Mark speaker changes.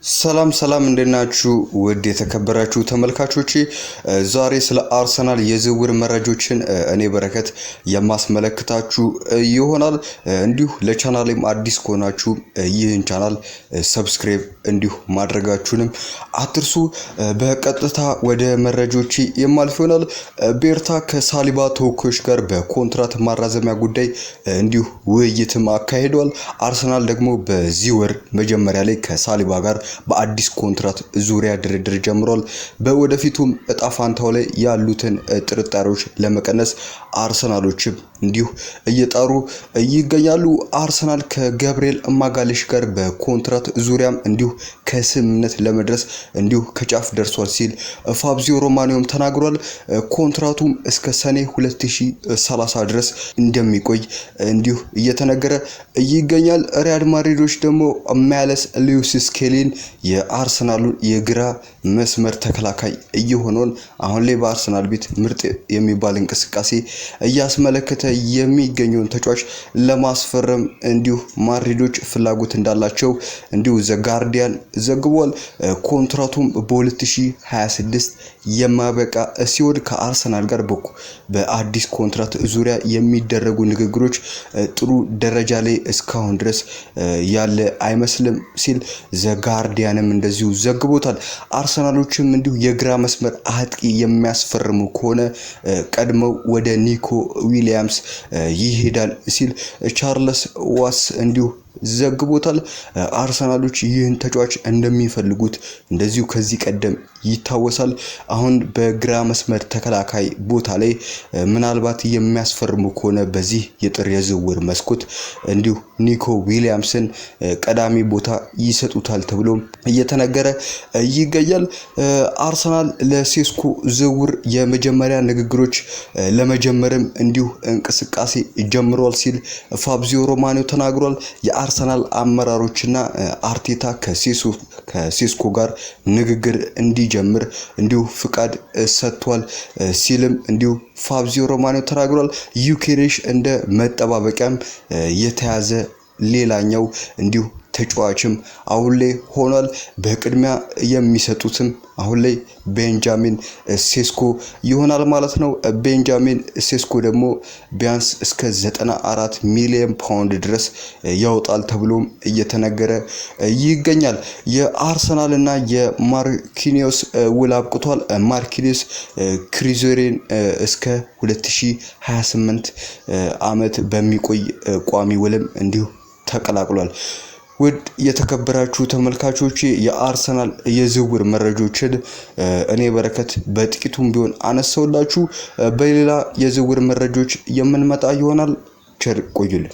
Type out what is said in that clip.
Speaker 1: ሰላም ሰላም እንዴት ናችሁ? ውድ የተከበራችሁ ተመልካቾቼ፣ ዛሬ ስለ አርሰናል የዝውውር መረጃዎችን እኔ በረከት የማስመለክታችሁ ይሆናል። እንዲሁ ለቻናሌም አዲስ ከሆናችሁ ይህን ቻናል subscribe እንዲሁ ማድረጋችሁንም አትርሱ። በቀጥታ ወደ መረጃዎቼ የማልፍ ይሆናል። ቤርታ ከሳሊባ ተወካዮች ጋር በኮንትራት ማራዘሚያ ጉዳይ እንዲሁ ውይይትም አካሂዷል። አርሰናል ደግሞ በዚህ ወር መጀመሪያ ላይ ከሳሊባ ጋር በአዲስ ኮንትራት ዙሪያ ድርድር ጀምሯል። በወደፊቱም እጣ ፋንታው ላይ ያሉትን ጥርጣሬዎች ለመቀነስ አርሰናሎችም እንዲሁ እየጣሩ ይገኛሉ። አርሰናል ከገብርኤል ማጋሌሽ ጋር በኮንትራት ዙሪያም እንዲሁ ከስምምነት ለመድረስ እንዲሁ ከጫፍ ደርሷል ሲል ፋብሪዚዮ ሮማኖም ተናግሯል። ኮንትራቱም እስከ ሰኔ 2030 ድረስ እንደሚቆይ እንዲሁ እየተነገረ ይገኛል። ሪያል ማድሪዶች ደግሞ ማይልስ ሉዊስ ስኬሊን የአርሰናሉን የግራ መስመር ተከላካይ እየሆነውን አሁን ላይ በአርሰናል ቤት ምርጥ የሚባል እንቅስቃሴ እያስመለከተ የሚገኘውን ተጫዋች ለማስፈረም እንዲሁ ማድሪዶች ፍላጎት እንዳላቸው እንዲሁ ዘ ጋርዲያን ዘግቧል። ኮንትራቱም በ2026 የማበቃ ሲሆን ከአርሰናል ጋር በአዲስ ኮንትራት ዙሪያ የሚደረጉ ንግግሮች ጥሩ ደረጃ ላይ እስካሁን ድረስ ያለ አይመስልም ሲል ዘ ጋርዲያንም እንደዚሁ ዘግቦታል። አርሰናሎችም እንዲሁ የግራ መስመር አጥቂ የሚያስፈርሙ ከሆነ ቀድመው ወደ ኒኮ ዊሊያምስ ይሄዳል ሲል ቻርለስ ዋስ እንዲሁ ዘግቦታል። አርሰናሎች ይህን ተጫዋች እንደሚፈልጉት እንደዚሁ ከዚህ ቀደም ይታወሳል። አሁን በግራ መስመር ተከላካይ ቦታ ላይ ምናልባት የሚያስፈርሙ ከሆነ በዚህ የጥር የዝውውር መስኮት እንዲሁ ኒኮ ዊሊያምስን ቀዳሚ ቦታ ይሰጡታል ተብሎ እየተነገረ ይገኛል። አርሰናል ለሴስኮ ዝውውር የመጀመሪያ ንግግሮች ለመጀመርም እንዲሁ እንቅስቃሴ ጀምሯል ሲል ፋብሪዚዮ ሮማኖ ተናግሯል። የአርሰናል አመራሮችና አርቴታ ከሴስኮ ጋር ንግግር እንዲጀምር እንዲሁ ፍቃድ ሰጥቷል ሲልም እንዲሁ ፋብሪዚዮ ሮማኖ ተናግሯል። ዩኬሬሽ እንደ መጠባበቂያም የተያዘ ሌላኛው እንዲሁ ተጫዋችም አሁን ላይ ሆኗል። በቅድሚያ የሚሰጡትም አሁን ላይ ቤንጃሚን ሴስኮ ይሆናል ማለት ነው። ቤንጃሚን ሴስኮ ደግሞ ቢያንስ እስከ 94 ሚሊዮን ፓውንድ ድረስ ያወጣል ተብሎም እየተነገረ ይገኛል። የአርሰናል እና የማርኪኒዮስ ውል አብቅቷል። ማርኪኒዮስ ክሪዞሬን እስከ 2028 ዓመት በሚቆይ ቋሚ ውልም እንዲሁ ተቀላቅሏል። ውድ የተከበራችሁ ተመልካቾች፣ የአርሰናል የዝውውር መረጃዎችን እኔ በረከት በጥቂቱም ቢሆን አነሳውላችሁ። በሌላ የዝውውር መረጃዎች የምንመጣ ይሆናል። ቸር ቆዩልን።